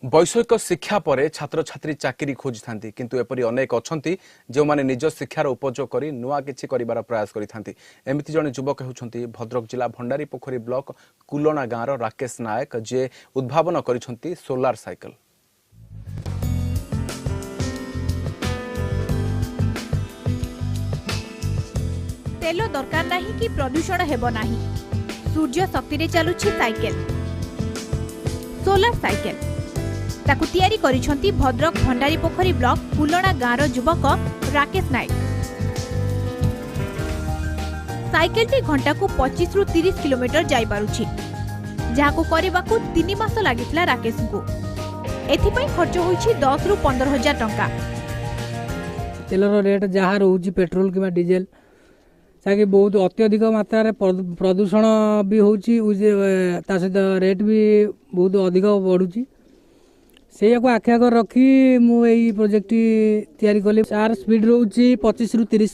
ବୈଷୟିକ ଶିକ୍ଷା ପରେ ଛାତ୍ରଛାତ୍ରୀ ଚାକିରି ଖୋଜିଥାନ୍ତି, କିନ୍ତୁ ଏପରି ଅନେକ ଅଛନ୍ତି ଯେଉଁମାନେ ନିଜ ଶିକ୍ଷାର ଉପଯୋଗ କରି ନୂଆ କିଛି କରିବାର ପ୍ରୟାସ କରିଥାନ୍ତି। ଏମିତି ଜଣେ ଯୁବକ ହେଉଛନ୍ତି ଭଦ୍ରକ ଜିଲ୍ଲା ଭଣ୍ଡାରୀପୋଖରୀ ବ୍ଲକ କୁଲଣା ଗାଁର ରାକେଶ ନାୟକ, ଯିଏ ଉଦ୍ଭାବନ କରିଛନ୍ତି ସୋଲାର ସାଇକେଲ। ତେଲ ଦରକାର ନାହିଁ କି ପ୍ରଦୂଷଣ ହେବ ନାହିଁ। ସୂର୍ଯ୍ୟ ଶକ୍ତିରେ ଚାଲୁଛି ସାଇକେଲ, ସୋଲାର ସାଇକେଲ। ତାକୁ ତିଆରି କରିଛନ୍ତି ଭଦ୍ରକ ଭଣ୍ଡାରୀପୋଖରୀ ବ୍ଲକ କୁଲଣା ଗାଁର ଯୁବକ ରାକେଶ ନାୟକ। ସାଇକେଲଟି ଘଣ୍ଟାକୁ 25ରୁ 30 କିଲୋମିଟର ଯାଇପାରୁଛି, ଯାହାକୁ କରିବାକୁ 3 ମାସ ଲାଗିଥିଲା ରାକେଶଙ୍କୁ। ଏଥିପାଇଁ ଖର୍ଚ୍ଚ ହୋଇଛି 10ରୁ 15 ହଜାର ଟଙ୍କା। ତେଲର ରେଟ୍ ଯାହା ରହୁଛି, ପେଟ୍ରୋଲ କିମ୍ବା ଡିଜେଲ, ଯାହାକି ବହୁତ ଅତ୍ୟଧିକ ମାତ୍ରାରେ ପ୍ରଦୂଷଣ ବି ହେଉଛି, ତା ସହିତ ରେଟ୍ ବି ବହୁତ ଅଧିକ ବଢ଼ୁଛି। ସେଇଆକୁ ଆଖି ଆଗରେ ରଖି ମୁଁ ଏଇ ପ୍ରୋଜେକ୍ଟଟି ତିଆରି କଲି। ତାର ସ୍ପିଡ଼ ରହୁଛି 25ରୁ 30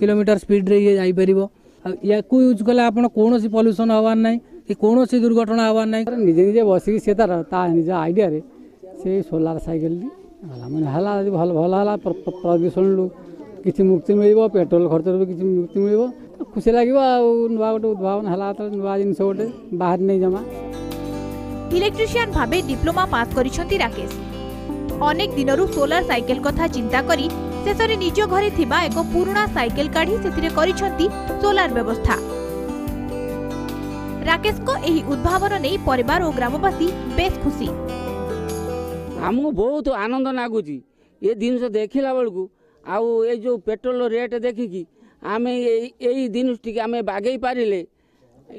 କିଲୋମିଟର ସ୍ପିଡ଼ରେ ଇଏ ଯାଇପାରିବ। ଆଉ ୟାକୁ ୟୁଜ୍ କଲେ ଆପଣ କୌଣସି ପଲ୍ୟୁସନ୍ ହେବାର ନାହିଁ କି କୌଣସି ଦୁର୍ଘଟଣା ହେବାର ନାହିଁ। ନିଜେ ନିଜେ ବସିକି ସେ ତାର ତା ନିଜ ଆଇଡ଼ିଆରେ ସେ ସୋଲାର ସାଇକେଲଟି ହେଲା, ମାନେ ହେଲା ଯଦି ଭଲ ଭଲ ହେଲା, ପ୍ରଦୂଷଣରୁ କିଛି ମୁକ୍ତି ମିଳିବ, ପେଟ୍ରୋଲ ଖର୍ଚ୍ଚରୁ ବି କିଛି ମୁକ୍ତି ମିଳିବ, ଖୁସି ଲାଗିବ। ଆଉ ନୂଆ ଗୋଟେ ଉଦ୍ଭାବନ ହେଲା, ନୂଆ ଜିନିଷ ଗୋଟେ ବାହାରି ନେଇ ଜମା। ଇଲେକ୍ଟ୍ରିସିଆନ ଭାବେ ଡିପ୍ଲୋମା ପାସ୍ କରିଛନ୍ତି ରାକେଶ। ଅନେକ ଦିନରୁ ସୋଲାର ସାଇକେଲ କଥା ଚିନ୍ତା କରି ଶେଷରେ ନିଜ ଘରେ ଥିବା ଏକ ପୁରୁଣା ସାଇକେଲ କାଢ଼ି ସେଥିରେ କରିଛନ୍ତି ସୋଲାର ବ୍ୟବସ୍ଥା। ରାକେଶଙ୍କ ଏହି ଉଦ୍ଭାବନ ନେଇ ପରିବାର ଓ ଗ୍ରାମବାସୀ ବେଶ୍ ଖୁସି। ଆମକୁ ବହୁତ ଆନନ୍ଦ ଲାଗୁଛି ଏ ଜିନିଷ ଦେଖିଲା ବେଳକୁ। ଆଉ ଏ ଯେଉଁ ପେଟ୍ରୋଲ ରେଟ୍ ଦେଖିକି ଆମେ ଏଇ ଜିନିଷଟିକି ଆମେ ବାଗେଇ ପାରିଲେ,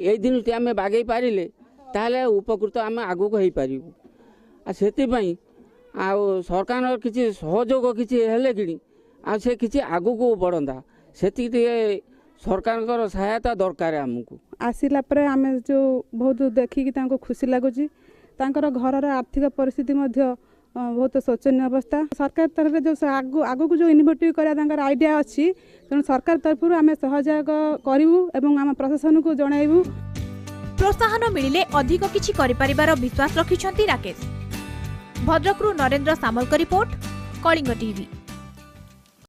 ଏଇ ଜିନିଷଟି ଆମେ ବାଗେଇ ପାରିଲେ ତାହେଲେ ଉପକୃତ ଆମେ ଆଗକୁ ହେଇପାରିବୁ। ଆଉ ସେଥିପାଇଁ ଆଉ ସରକାରଙ୍କର କିଛି ସହଯୋଗ କିଛି ହେଲେ କିଣି ଆଉ ସେ କିଛି ଆଗକୁ ବଢ଼ନ୍ତା, ସେତିକି ଟିକେ ସରକାରଙ୍କର ସହାୟତା ଦରକାର ଆମକୁ। ଆସିଲା ପରେ ଆମେ ଯେଉଁ ବହୁତ ଦେଖିକି ତାଙ୍କୁ ଖୁସି ଲାଗୁଛି। ତାଙ୍କର ଘରର ଆର୍ଥିକ ପରିସ୍ଥିତି ମଧ୍ୟ ବହୁତ ଶୋଚନୀୟ ଅବସ୍ଥା। ସରକାର ତରଫରେ ଯେଉଁ ଆଗକୁ ଯେଉଁ ଇନୋଭେଟିଭ୍ କରିବା ତାଙ୍କର ଆଇଡ଼ିଆ ଅଛି, ତେଣୁ ସରକାର ତରଫରୁ ଆମେ ସହଯୋଗ କରିବୁ ଏବଂ ଆମ ପ୍ରଶାସନକୁ ଜଣାଇବୁ। ପ୍ରୋତ୍ସାହନ ମିଳିଲେ ଅଧିକ କିଛି କରିପାରିବାର ବିଶ୍ୱାସ ରଖିଛନ୍ତି ରାକେଶ। ଭଦ୍ରକରୁ ନରେନ୍ଦ୍ର ସାମଲଙ୍କ ରିପୋର୍ଟ, କଳିଙ୍ଗ ଟିଭି।